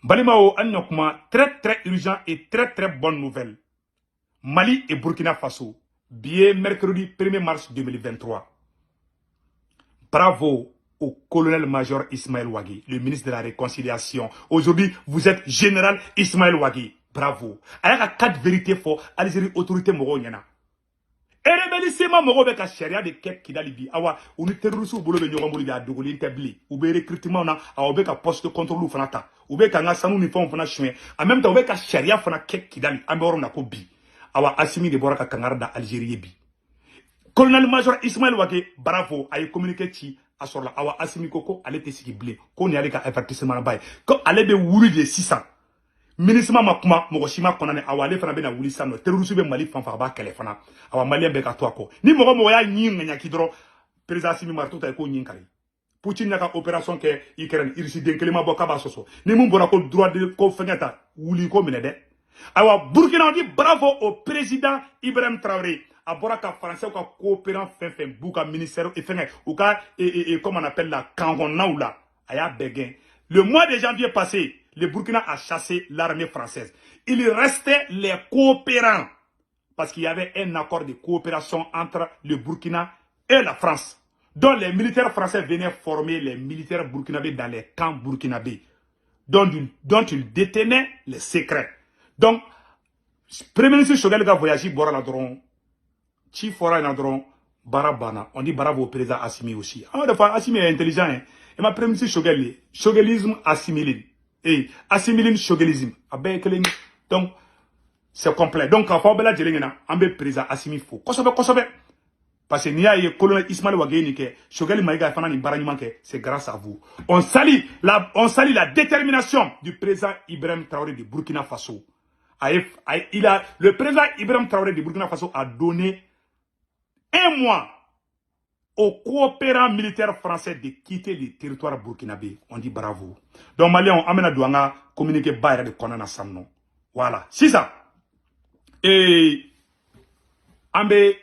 Balimaw, an ɲɔ kuma, très très urgent et très très bonne nouvelle. Mali et Burkina Faso, bi ye mercredi 1er mars 2023. Bravo au colonel-major Ismaël Wagué, le ministre de la Réconciliation. Aujourd'hui, vous êtes général Ismaël Wagué. Bravo. A y'a ka quatre vérités fɔ Algérie autorité mɔgɔw ɲɛna. Rebelle CMA mɔgɔw bɛ ka sariya de kɛ Kidali bi. Awa, u ni terroriste bolo bɛ ɲɔgɔn bolo bi, a dogolen tɛ bilen. U bɛ recrutement na, awa, u bɛ ka poste de contrôle fana ta. U bɛ ka an ka sanu ni fɛnw fana suɲɛ. En même temps, u bɛ ka sariya fana kɛ Kidali. An bɛ yɔrɔ min na ko bi. Awa, Assimi de bɔra ka kangari da Algérie ye bi. Colonel major Ismaël Wagué, bravo, a ye communiqué ci a sɔrɔla. Awa, Assimi ko ko ale tɛ sigi bilen, ko nin y'ale ka avertissement ba ye, ko ale bɛ wuli de sisan. MINUSMA ma kuma, mɔgɔ si ma kɔnɔ. Awa, ale fana bɛna wuli sisan nɔ. Terroriste bɛ Mali fan fɛ, a b'a kɛlɛ fana. Awa, Malien bɛɛ ka to a kɔ. Ni mɔgɔ mɔgɔ y'a ɲin ŋaɲaki dɔrɔn, président Assimi marteau ta, i k'o ɲin kari. Poutine y'a ka opération kɛ Ukraine, Russie den kelen ma bɔ k'a b'a sɔsɔ. Ni mun bɔra ko droit de ko fɛngɛ ta, wuli ko minɛ dɛ. Ayiwa, Burkina, on dit bravo au président Ibrahim Traoré. A bɔra ka Français ka coopérant fɛn fɛn b'u ka ministère et fɛngɛ, u ka comment on appelle la, camp kɔnɔnaw la, a y'a bɛɛ gɛn. Le mois de janvier passé, le Burkina a chassé l'armée française. Il restait les coopérants parce qu'il y avait un accord de coopération entre le Burkina et la France, dont les militaires français venaient former les militaires burkinabés dans les camps burkinabés, dont ils détenaient les secrets. Donc, Premier ministre Choguel ka voyage bɔra la dɔrɔn, ci fɔra yen na dɔrɔn, baara banna. On dit bravo au président Assimi aussi. Ah, des fois, Assimi est intelligent, hein. Et ma Premier ministre Choguel, Choguelisme assimilé. Et assimilisme, Choguelisme. A bɛɛ ye kelen ye. Donc, c'est complet. Donc, k'a fɔ aw bɛɛ lajɛlen ɲɛna, an bɛ président Assimi fo kosɛbɛ kosɛbɛ. Parce que n'i y'a ye colonel Ismaël Wagué nin kɛ, Choguel Maïga fana nin baara ɲuman kɛ, c'est grâce à vous. On salue la détermination du président Ibrahim Traoré de Burkina Faso. Le président Ibrahim Traoré de Burkina Faso a donné un mois aux coopérants militaires français de quitter le territoire burkinabé. On dit bravo. Donc, Maliens, an bɛna don an ka communiqué ba yɛrɛ de kɔnɔna na sisan nɔ. Voilà. Sisan, ee, an bɛ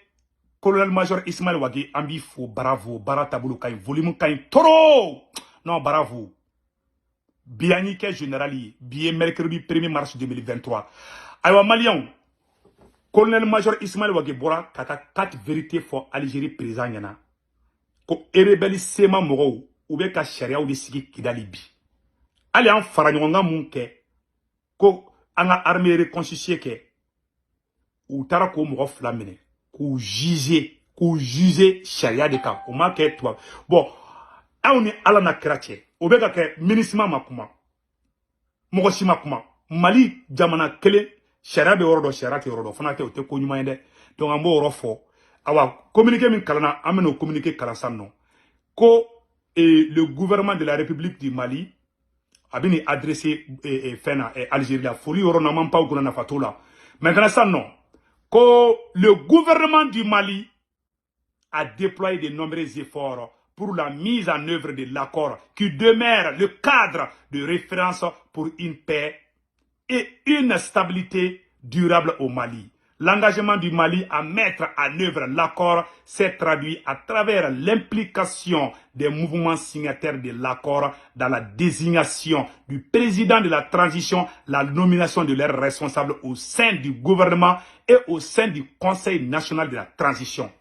colonel major Ismaël Wagué, an b'i fo, bravo, baara taabolo ka ɲi, volume ka ɲi trop. Non, bravo. Bi an y'i kɛ général ye. Bi ye mercredi 1er mars 2023. Ayiwa, Maliens, colonel major Ismaël Wagué bɔra k'a ka quatre vérités fɔ Algérie président ɲɛna ko rebelle CMA mɔgɔw, u bɛ ka sariyaw de sigi Kidali bi. Hali an fara ɲɔgɔn kan mun kɛ ko an ka armée reconstituée kɛ, u taara k'o mɔgɔ fila minɛ k'u juger sariya de kan. O ma kɛ tubabu. Bon, aw ni Ala na kira cɛ, o bɛ ka kɛ, MINUSMA ma kuma, mɔgɔ si ma kuma. Mali jamana kelen, sariya bɛ yɔrɔ dɔ, sariya tɛ yɔrɔ dɔ fana tɛ. O tɛ ko ɲuman ye dɛ. Donc an b'o yɔrɔ fɔ. Awa, communiqué min kalanna, an bɛna o communiqué kalan sisan nɔ, ko le gouvernement de la République du Mali a bɛ nin adressé fɛn na Algérie la. Foli yɔrɔ na, an m'an pan o kunna, nafa t'o la. Maintenant sisan nɔ, ko le gouvernement du Mali a déployé de nombreux efforts pour la mise en œuvre de l'accord qui demeure le cadre de référence pour une paix et une stabilité durable au Mali. L'engagement du Mali à mettre en œuvre l'accord s'est traduit à travers l'implication des mouvements signataires de l'accord dans la désignation du président de la transition, la nomination de leurs responsables au sein du gouvernement et au sein du Conseil national de la transition.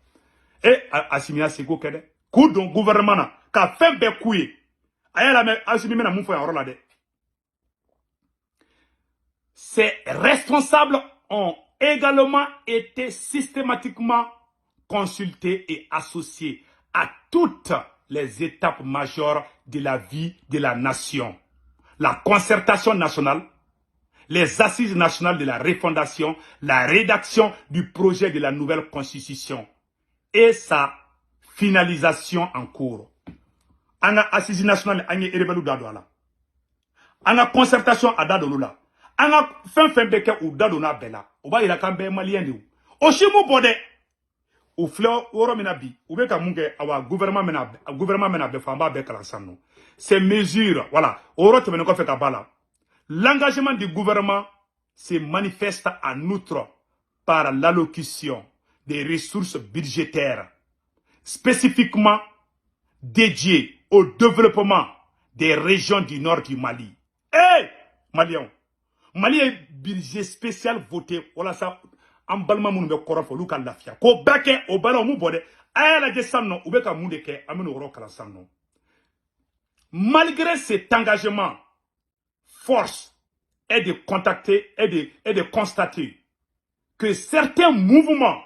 Et Assimi y'a seko kɛ dɛ, k'u don gouvernement na ka fɛn bɛɛ k'u ye. A y'a lamɛn, Assimi bɛna mun fɔ yan yɔrɔ la dɛ. Ces responsables ont également été systématiquement consultés et associés à toutes les étapes majeures de la vie de la nation. La concertation nationale, les assises nationales de la refondation, la rédaction du projet de la nouvelle constitution et sa finalisation en cours. An ka assise nationale, an ye rebelle da don a la. An ka concertation, a da don olu la. An ka fɛn fɛn bɛ kɛ, u da donna a bɛɛ la. O b'a yira k'an bɛɛ ye Malien de ye. O si m'u bɔ dɛ. U filɛ yɔrɔ min na bi, u bɛ ka mun kɛ? Awa, gouvernement bɛna bɛɛ fɔ, an b'a bɛɛ kalan sisan nɔ. Ces mesures, voilà, o yɔrɔ tɛmɛnen kɔfɛ ka ba la, l'engagement du gouvernement se manifeste en outre par l'allocution des ressources budgétaires spécifiquement dédiées au développement des régions du nord du Mali. Eh! Maliyɛnw, Mali ye budget spécial voté walasa an balima minnu bɛ kɔrɔn fɛ, olu ka lafiya, k'o bɛɛ kɛ. O bɛɛ la, o m'u bɔ dɛ. A y'a lajɛ sisan nɔ, u bɛ ka mun de kɛ? An bɛ n'o yɔrɔ kalan sisan nɔ. Malgré cet engagement, force est de contacter et de constater que certains mouvements,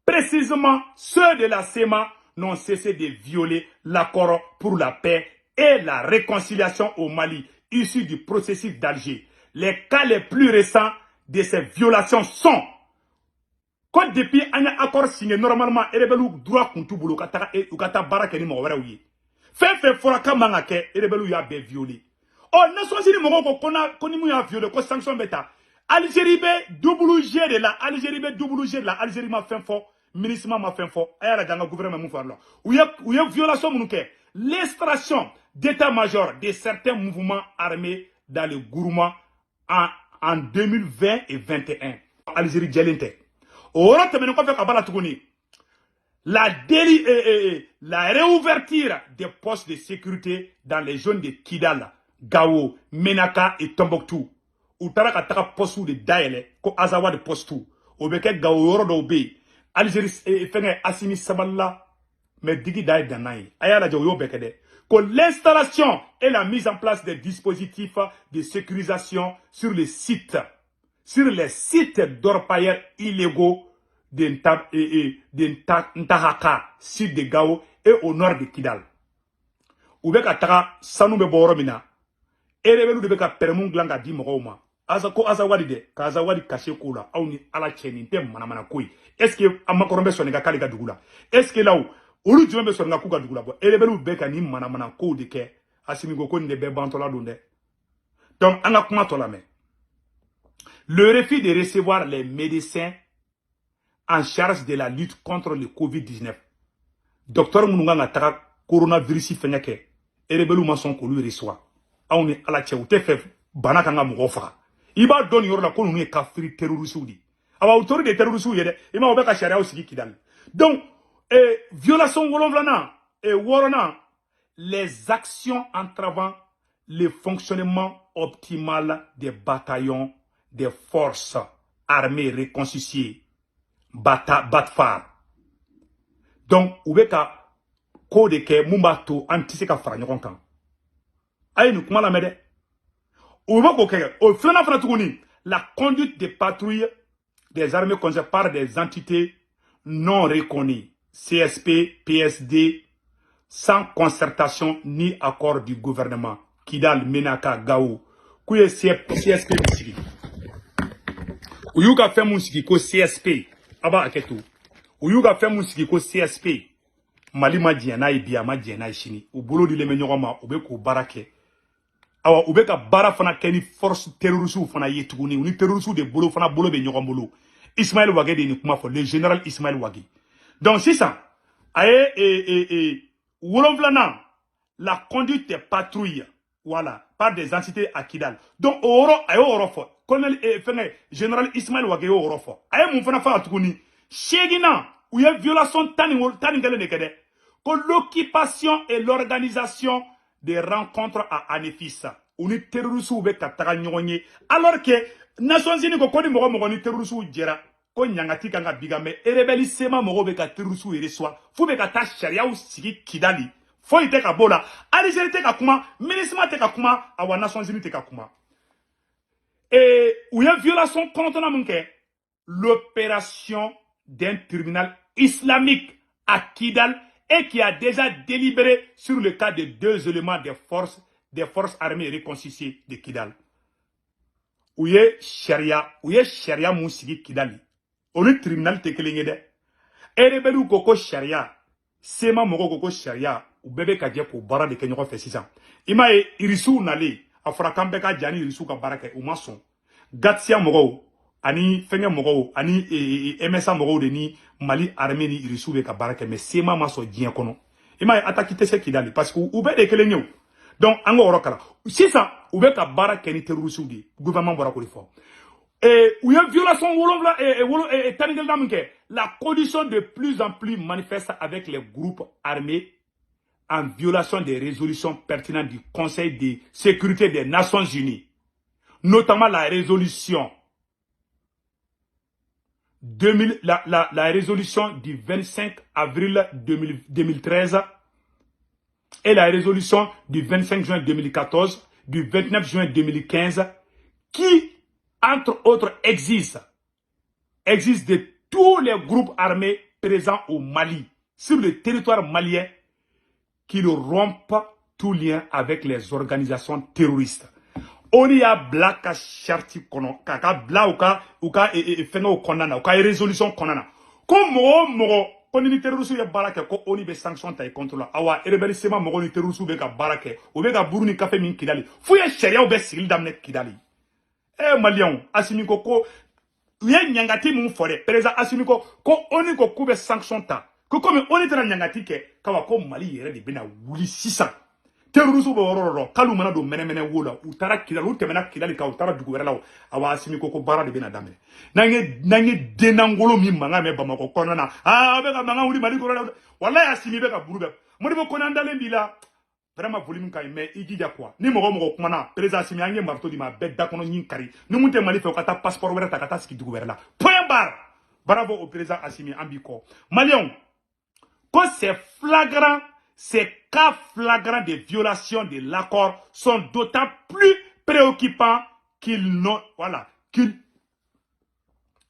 précisément ceux de la CMA, n'ont cessé de violer l'accord pour la paix et la réconciliation au Mali, issu du processus d'Alger. Les cas les plus récents de ces violations sont ko depuis an ye accord signé, normalement rebelle droit kun t'u bolo ka taga u ka taa baara kɛ ni mɔgɔ wɛrɛw ye. Fɛn fɛn fɔra k'a man ka kɛ, rebelle y'a bɛɛ violer. Ɔ, Nations Unies mɔgɔw ko ko n'a ko ni mun y'a violer, ko sanction bɛ ta. Algérie bɛ double jeu de la, Algérie bɛ double jeu de la. Algérie ma fɛn fɔ, MINUSMA ma fɛn fɔ. A y'a lajɛ an ka gouvernement mun fɔ a la. U ye violation minnu kɛ: l'installation d'état-major de certains mouvements armés dans le Gourma en 2020 et 21. Algérie jɛlen tɛ. O yɔrɔ tɛmɛnen kɔfɛ ka b'a la tuguni, la réouverture des postes de sécurité dans les zones de Kidal, Gao, Menaka et Tombouctou. U taara ka taga poste de dayɛlɛ ko Azawad poste. O bɛ kɛ Gao yɔrɔ dɔw bɛ yen. Algérie fɛngɛ Assimi sabalila, mais digi da ye danna ye. A y'a lajɛ, o y'o bɛɛ kɛ dɛ. Ko l'installation et la mise en place des dispositifs de sécurisation sur les sites d'orpailleurs illégaux de Ntahaka, sud de Gao et au nord de Kidal. U bɛ ka taga sanu bɛ bɔ yɔrɔ min na, rebelle de bɛ ka pɛrɛmu dilan ka di mɔgɔw ma. Asa ko Azawadi dɛ, ka Azawadi kase ko la. Aw ni Ala cɛ, nin tɛ manamana ko ye? Est ce que a Macron bɛ sɔn ka k'ale ka dugu la? Est ce que là olu jumɛn bɛ sɔn ka k'u ka dugu la? Bɔ, rebelle bɛ ka nin manamana kow de kɛ. Assimi ko ko nin de bɛɛ bantɔla don dɛ. Donc an ka kuma tɔ lamɛn. Le refus de recevoir les médecins en charge de la lutte contre le Covid-19. Docteur minnu kan ka taga coronavirus fɛngɛ kɛ, rebelle ma sɔn k'olu recevoir. Aw ni Ala cɛ, u tɛ fɛ bana kan ka mɔgɔw faga. I b'a dɔn nin yɔrɔ la ko ninnu ye kafiri terroriste de ye. Awa, u tori de terroriste ye dɛ. I ma, u bɛ ka sariyaw sigi Kidali. Donc violation wolonfilanan, wɔɔrɔnan, les actions entravant le fonctionnement optimal des bataillons des forces armées reconstituées, Batfar. Donc u bɛ ka ko de kɛ mun b'a to an tɛ se ka fara ɲɔgɔn kan. A ye nin kuma lamɛn dɛ. U bɛ k'o kɛ. O filanan fana tuguni, la conduite des patrouilles des armées constituées par des entités non reconnues, CSP, PSD, sans concertation ni accord du gouvernement. Kidal, Menaka, Gao. K'u ye CSP min sigi, u y'u ka fɛn mun sigi ko CSP, a b'a hakɛ to, u y'u ka fɛn mun sigi ko CSP, Mali ma diɲɛ n'a ye bi, a ma diɲɛ n'a ye sini. U bolo dilen bɛ ɲɔgɔn ma, u bɛ k'o baara kɛ. Awa, u bɛ ka baara fana kɛ ni force terroriste fana ye tuguni. U ni terroriste de bolo fana bolo bɛ ɲɔgɔn bolo. Ismaël Wagué de ye nin kuma fɔ, le général Ismaël Wagué. Donc sisan a ye wolonfilanan, la conduite des patrouilles, voilà, par des entités à Kidal. Donc o yɔrɔ, a y'o yɔrɔ fɔ. Colonel fɛngɛ général Ismaël Wagué y'o yɔrɔ fɔ. A ye mun fana fɔ a tuguni? Seeginnan, u ye violation 11 de kɛ dɛ, ko l'occupation et l'organisation des rencontres à Anéfis. U ni terroristes bɛ ka taga ɲɔgɔn ye, alors que Nations Unies ko ko ni mɔgɔ mɔgɔ ni terroristes jɛra, ko ɲangati kan ka bi kan. Mais rebelle CMA mɔgɔw bɛ ka terroristes reçoit, f'u bɛ ka taa sariyaw sigi Kidali. Foyi tɛ ka b'o la. Algérie tɛ ka kuma, MINUSMA tɛ ka kuma, awa, Nations Unies tɛ ka kuma. Et u ye violation kɔnɔntɔnnan mun kɛ? L'opération d'un tribunal islamique à Kidal et qui a déjà délibéré sur le cas de deux éléments des forces armées reconstituées de Kidal. U ye sariya mun sigi Kidali, o ni tribunal tɛ kelen ye dɛ. Rebelle ko ko sariya, CMA mɔgɔw ko ko sariya, u bɛɛ bɛ ka jɛ k'o baara de kɛ ɲɔgɔn fɛ sisan. I m'a ye, irisiw nalen, a fɔra k'an bɛɛ ka ja ni irisiw ka baara kɛ, u ma sɔn. GATIA mɔgɔw ani fɛnkɛ mɔgɔw ani MSA mɔgɔw de ni Mali armée ni irisiw bɛ ka baara kɛ, mais CMA ma sɔn diɲɛ kɔnɔ. I m'a ye, attaque tɛ se Kidali parce que u bɛɛ de ye kelen ye o. Donc an k'o yɔrɔ kalan. Sisan u bɛ ka baara kɛ ni terroriste de ye, gouvernement bɔra k'o de fɔ. U ye violation wolonwula, wolo 11nan min kɛ, la coalition de plus en plus manifeste avec les groupes armés en violation des résolutions pertinentes du Conseil de sécurité des Nations Unies. Notamment la résolution 2000, la résolution du 25 avril 2013 et la résolution du 25 juin 2014, du 29 juin 2015, qui, entre autres, exigent de tous les groupes armés présents au Mali, sur le territoire malien, qu'ils rompent tout lien avec les organisations terroristes. ONU y'a bila ka charte kɔnɔ k'a ka bila u ka fɛngɛw kɔnɔna na, u ka résolution kɔnɔna na, ko mɔgɔ o mɔgɔ ko ni terroriste ye baara kɛ, ko ONU bɛ sanction ta i contre la. Awa, rebelle CMA mɔgɔw ni terroriste bɛ ka baara kɛ, u bɛ ka buru ni kafe min Kidali, f'u ye sariyaw bɛ sigili daminɛ Kidali. Maliyɛnw, Asimi ko u ye ɲangati mun fɔ dɛ, président Asimi ko ONU ko k'u bɛ sanction ta, ko komi ONU tɛna ɲangati kɛ kawa, ko Mali yɛrɛ de bɛna wuli sisan. Terroriste bɛ yɔrɔ dɔ, k'ale mana don mɛnɛmɛnɛ wo la, u taara Kidali, u tɛmɛna Kidali kan, u taara dugu wɛrɛ la o. Awa, Asimi ko baara de bɛna daminɛ. N'an ye dennangolo min mankan mɛn Bamakɔ kɔnɔna na, aa, bɛ ka mankan wuli Mali kɔnɔ dɛ. Walayi, Asimi bɛ ka buru bɛɛ. Modibo Kone, an dalen b'i la vraiment, volume ka ɲi, mais i jija quoi. Ni mɔgɔ mɔgɔ kumana, président Asimi, an ye marteau di ma, a bɛɛ da kɔnɔ ɲin kari. Ni mun tɛ Mali fɛ, u ka taa passeport wɛrɛ ta ka taa sigi dugu wɛrɛ la, point barre. Bravo au président Asimi, an b'i kɔ. Maliyɛnw, ko c'est flagrant. Ces cas flagrants de violation de l'accord sont d'autant plus préoccupants qu'ils n'ont, voilà, qu'ils,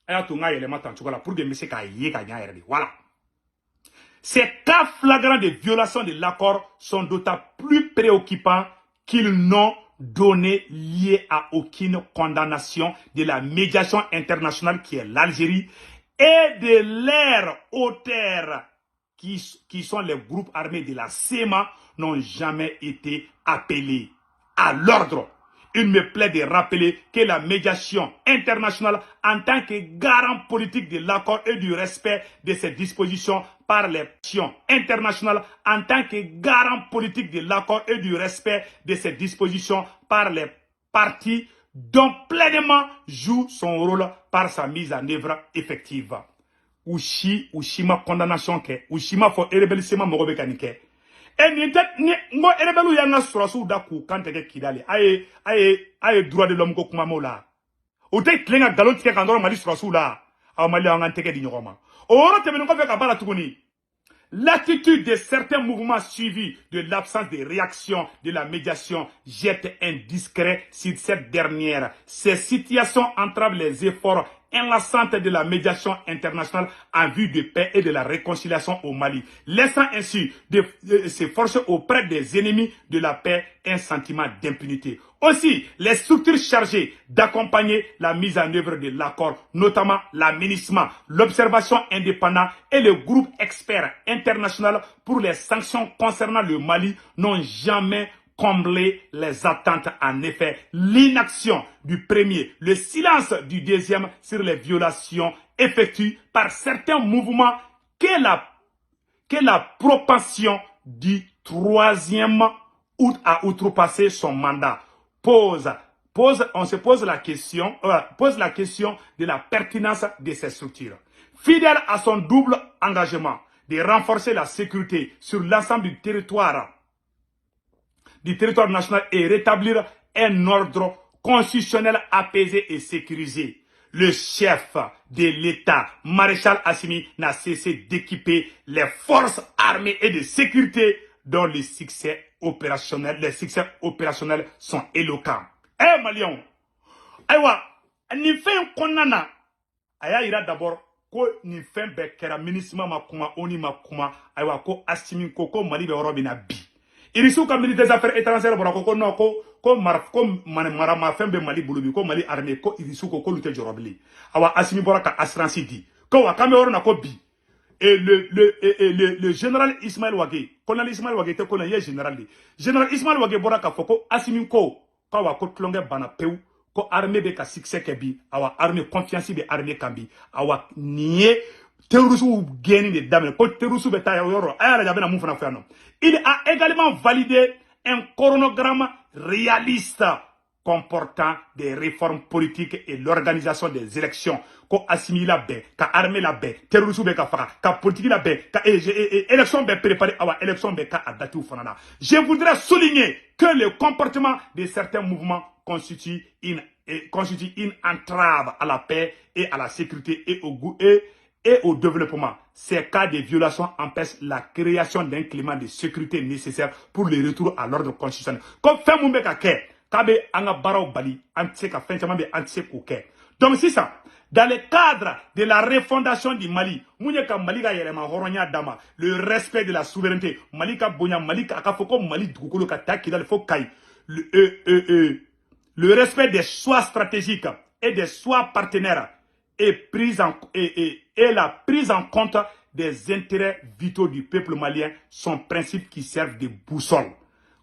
a y'a to n ka yɛlɛma tan cogo la pour que n bɛ se k'a ye ka ɲa yɛrɛ de. Voilà. Ces cas flagrants de violation de l'accord sont d'autant plus préoccupants qu'ils n'ont donné lieu à aucune condamnation de la médiation internationale qui est l'Algérie et de leurs auteurs qui sont les groupes armés de la CMA n'ont jamais été appelés à l'ordre. Il me plaît de rappeler que la médiation internationale, en tant que garant politique de l'accord et du respect de ses dispositions par les actions internationales, en tant que garant politique de l'accord et du respect de ses dispositions par les parties, dont pleinement joue son rôle par sa mise en œuvre effective. U si ma condamnation kɛ, u si ma fɔ rebelle CMA mɔgɔ bɛ ka nin kɛ. E nin tɛ ni n ko rebelle y'an ka sɔrɔsiw da k'u kan tigɛ Kidali. A ye droit de l'homme ko kuma m'o la, u tɛ tilen ka nkalon tigɛ k'an dɔrɔn Mali sɔrɔsiw la. Aw Mali, an k'an tɛgɛ di ɲɔgɔn ma. O yɔrɔ tɛmɛnen kɔfɛ ka baara tuguni, l'attitude de certains mouvements suivis de l'absence de réaction de la médiation jette un discrédit sur cette dernière. Ces situations entravent les efforts inlassants de la médiation internationale en vue de paix et de la réconciliation au Mali, laissant ainsi de se forcer auprès des ennemis de la paix un sentiment d'impunité. Aussi, les structures chargées d'accompagner la mise en œuvre de l'accord, notamment la MINUSMA, l'observation indépendante et le groupe expert international pour les sanctions concernant le Mali, n'ont jamais comblé les attentes. En effet, l'inaction du premier, le silence du deuxième sur les violations effectuées par certains mouvements que la propension du troisième à outrepasser son mandat on se pose la question de la pertinence de ces structures. Fidèle à son double engagement de renforcer la sécurité sur l'ensemble du territoire national et rétablir un ordre constitutionnel apaisé et sécurisé, le chef de l'État, Maréchal Assimi, n'a cessé d'équiper les forces armées et de sécurité dont les succès opérationnels sont éloquents. Eh Maliens, ayiwa, nin fɛn in kɔnɔna na, a y'a yira d'abord ko nin fɛn bɛɛ kɛra, MINUSMA ma kuma, ONU ma kuma. Ayiwa, ko Asimi ko Mali bɛ yɔrɔ min na bi, Irisiw ka ministre des Affaires étrangères bɔra ko non, ko mara ko maramafɛn bɛ Mali bolo bi, ko Mali armée, ko Irisiw ko k'olu tɛ jɔrɔ bilen. Awa, Asimi bɔra ka assurance di ko wa k'an bɛ yɔrɔ min na ko bi, et le général Ismaël Wagué, colonel Ismaël Wagué tɛ colonel, ye général de, général Ismaël Wagué bɔra k'a fɔ ko Asimi ko awa, ko tulonkɛ banna pewu, ko armée bɛ ka succès kɛ bi. Awa, armée, confiance bɛ armée kan bi. Awa, nin ye terroristes gɛnni de daminɛ, ko terroristes bɛ taa yɔrɔ a y'a lajɛ, a bɛna mun fana fɔ yan nɔ. Il a également validé un chronogramme réaliste comportant des réformes politiques et l'organisation des élections. Ko Assimi labɛn ka armée labɛn, terroristes bɛ ka faga, ka politique labɛn, ka élection bɛ préparer. Awa, élection bɛ ka a date fana na. Je voudrais souligner que le comportement de certains mouvements constitue une entrave à la paix et à la sécurité et au développement. Ces cas de violation empêchent la création d'un climat de sécurité nécessaire pour le retour à l'ordre constitutionnel. Comme fɛn mun bɛ ka kɛ k'a bɛ an ka baaraw bali, an tɛ se ka fɛn caman bɛ, an tɛ se k'o kɛ. Donc sisan, dans le cadre de la refondation du Mali, mun ye ka Mali ka yɛrɛma hɔrɔnya d'a ma, le respect de la souveraineté, Mali ka bonya, Mali ka a ka fɔ ko Mali dugukolo ka taa Kidali fo Kayi, le respect des choix stratégiques et des choix partenaires et la prise en compte des intérêts vitaux du peuple malien sont principes qui servent de boussole.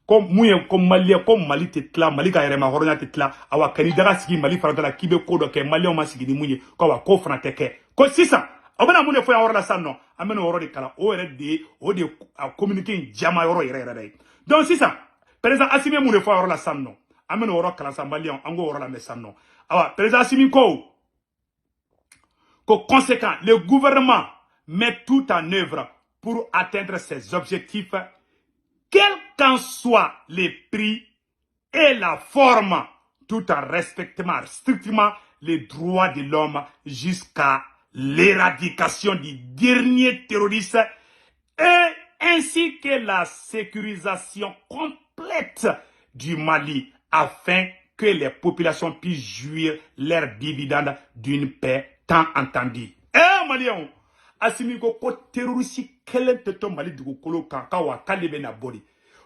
Comme mun ye ko malien ko Mali tɛ tila, Mali ka yɛrɛma hɔrɔnya tɛ tila, awa kan'i daga sigi Mali fana da la k'i bɛ ko dɔ kɛ maliyɛnw ma sigi ni mun ye, ko awa k'o fana tɛ kɛ. Ko sisan aw bɛna mun de fɔ yan yɔrɔ la sisan nɔ, an bɛna o yɔrɔ de kalan, o yɛrɛ de ye o de a communiqué in jama yɔrɔ yɛrɛ yɛrɛ ye. Donc sisan président Assimi ye mun de fɔ a yɔrɔ la sisan nɔ, an bɛna o yɔrɔ kalan sisan maliyɛnw, an k'o yɔrɔ lamɛn sisan nɔ. Awa président Assimi ko conséquent, le gouvernement met tout en œuvre pour atteindre ses objectifs, quels qu'en soient les prix et la forme, tout en respectant strictement les droits de l'homme jusqu'à l'éradication du dernier terroriste et ainsi que la sécurisation complète du Mali afin que les populations puissent jouir leur dividende d'une paix tant entendue. Eh Maliens, Assimi ko ko terroriste kelen tɛ to Mali dugukolo kan ka wa k'ale bɛ na bɔ de.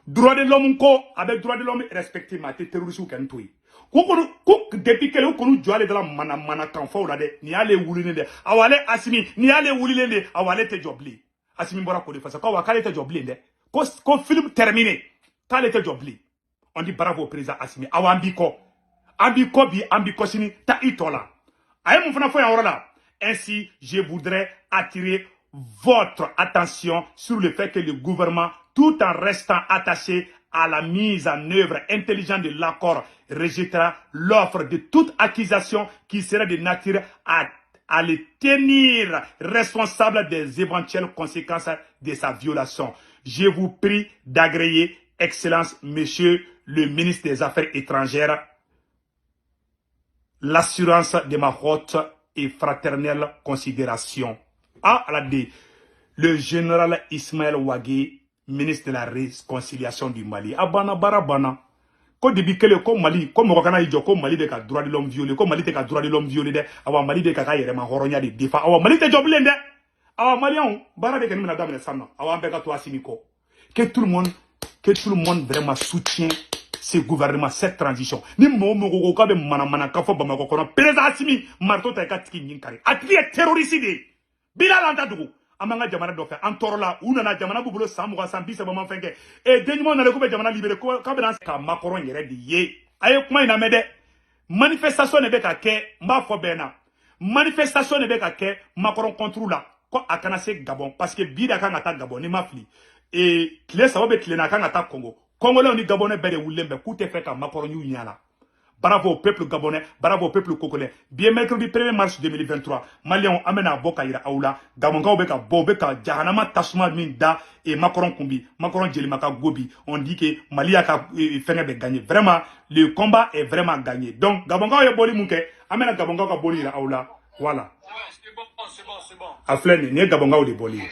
Droit de l'homme ko a bɛ droit de l'homme respecté mais a tɛ terroriste kɛ n to yen. Ko kɔni ko depuis kelen u kɔni jɔ ale da la mana mana kan fɔw la dɛ, nin y'ale wulilen dɛ, awa ale Assimi nin y'ale wulilen de, awa ale tɛ jɔ bilen. Assimi bɔra k'o de fasa ko awa k'ale tɛ jɔ bilen dɛ, ko ko film terminé, k'ale tɛ jɔ bilen. On dit bravo au président Assimi, awa an b'i kɔ, an b'i kɔ bi, an b'i kɔ sini, taa i tɔ la. A ye mun fana fɔ yan yɔrɔ la? Ainsi, je voudrais attirer votre attention sur le fait que le gouvernement, tout en restant attaché à la mise en œuvre intelligente de l'accord, rejettera l'offre de toute accusation qui serait de nature à le tenir responsable des éventuelles conséquences de sa violation. Je vous prie d'agréer, Excellence, Monsieur le ministre des Affaires étrangères, l'assurance de ma haute et fraternelle considération. Ah, à la D, le général Ismaël Wagué, ministre de la Réconciliation du Mali. Abana barabana. Ko depuis kele ko Mali, ko mɔgɔ kana i jɔ ko Mali bɛ ka droit de l'homme violer, ko Mali tɛ ka droit de l'homme violer dɛ. Awa Mali bɛ ka ka yɛrɛma hɔrɔnya de défend. Awa Mali tɛ jɔ bilen dɛ. Awa Maliens, baara de kɛ ni bɛna daminɛ sisan nɔ. Awa an bɛɛ ka to Assimi kɔ. Que tout le monde vraiment soutient ce gouvernement, cette transition. Ni mɔgɔ mɔgɔ ko k'a bɛ manamana ka fɔ Bamakɔ kɔnɔ, président Assimi marteau ta i ka tigi ɲin kari. A tigi ye terroriste de ye. Bilal an ta dugu. An b'an ka jamana dɔ fɛ, an tɔɔrɔla, u nana jamana b'u bolo san 20 san 30 ma fɛn kɛ. E den ɲuman nana k'u bɛ jamana libéré, ko k'a bɛna ka Macron yɛrɛ de ye. A ye kuma in lamɛn dɛ. Manifestation de bɛ ka kɛ, n b'a fɔ bɛɛ na. Manifestation de bɛ ka kɛ Macron contre la, ko a kana se Gabon, parce que bi de a kan ka taa Gabon, ni ma fili. E tile 3 bɛ tile na a kan ka taa Congo. Congolais ni Gabonais bɛɛ de wulilen bɛ k'u tɛ fɛ ka Macron y'u ɲɛ la. Bravo au peuple gabonais, bravo au peuple congolais. Bien mercredi 1er mars 2023, Maliens an bɛna bɔ ka yira aw la. Gabonkaw bɛ ka bɔ, u bɛ ka jahanama tasuma min da et Macron kun bi, Macron jelima ka go bi. On dit que Mali y'a ka fɛngɛ bɛ gagné. Vraiment, le combat est vraiment gagné. Donc Gabonkaw ye bɔli mun kɛ, an bɛna Gabonkaw ka bɔli yira aw la. Voilà. C'est bon, c'est bon, c'est bon. A filɛ nin ye Gabonkaw de bɔli ye.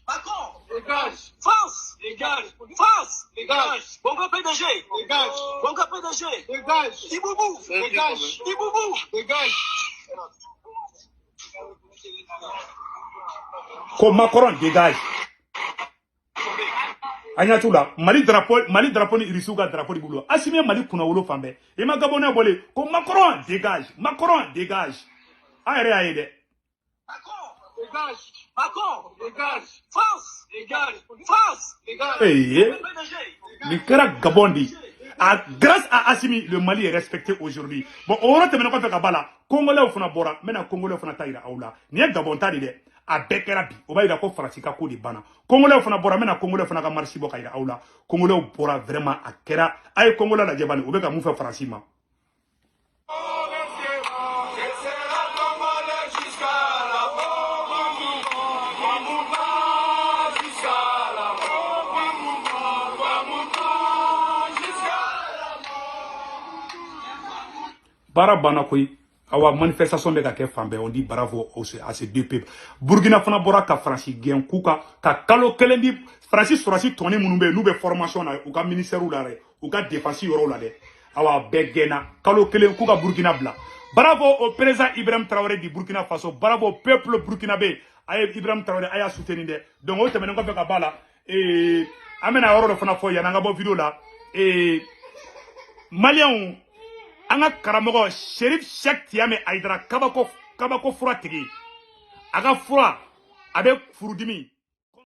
Macron, Dégage. France, Dégage. France, Dégage. Bongo PDG, Dégage. Bongo PDG, Dégage. Iboubou, Dégage. Iboubou. Dégage. Ko Macron dégage. An ɲɛ t'u la, Mali drapeau ni Irisiw ka drapeau de b'u bolo. Assimi ye Mali kunnawolo fan bɛɛ. I ma Gabonais bɔlen ko Macron dégage, Macron dégage. An yɛrɛ y'a ye dɛ. Macron, Dégage. Macron, Dégage. France, Dégage. France, Dégage. Ee, PDG. nin kɛra Gabon de ye. Grâce à Assimi, le Mali est respecté aujourd'hui. Bon, o yɔrɔ tɛmɛnen kɔfɛ ka ba la, Congolais fana bɔra, n bɛna Congolais fana ta yira aw la. Nin ye Gabon ta de dɛ. A bɛɛ kɛra bi. O b'a yira ko Faransi ka ko de banna. Congolais fana bɔra, n bɛna Congolais fana ka marche bɔ ka yira aw la. Congolais bɔra vraiment, a kɛra. A ye Congolais lajɛ bani, u bɛ ka mun fɛ Faransi ma. Baara banna koyi. Awa, manifestation bɛ ka kɛ fan bɛɛ. On dit bravo à ces deux peuples. Burkina fana bɔra ka Faransi gɛn k'u ka kalo 1 di Faransi sɔrɔsi tɔni minnu bɛ yen n'u bɛ formation na u ka ministère la dɛ, u ka défense yɔrɔw la dɛ. Awa, bɛɛ gɛnna kalo 1 k'u ka Burkina bila. Bravo au président Ibrahim Traoré du Burkina Faso, bravo au peuple burkinabé. A ye Ibrahim Traoré, a y'a soutenir dɛ. Donc o tɛmɛnen kɔfɛ ka b'a la, an bɛna yɔrɔ dɔ fana fɔ yan'an ka bɔ vidéo la. Maliyɛnw, an ka karamɔgɔ Serif Sɛk Tiyame Ayidara, kabako kabako fura tigi, a ka fura a bɛ furudimi.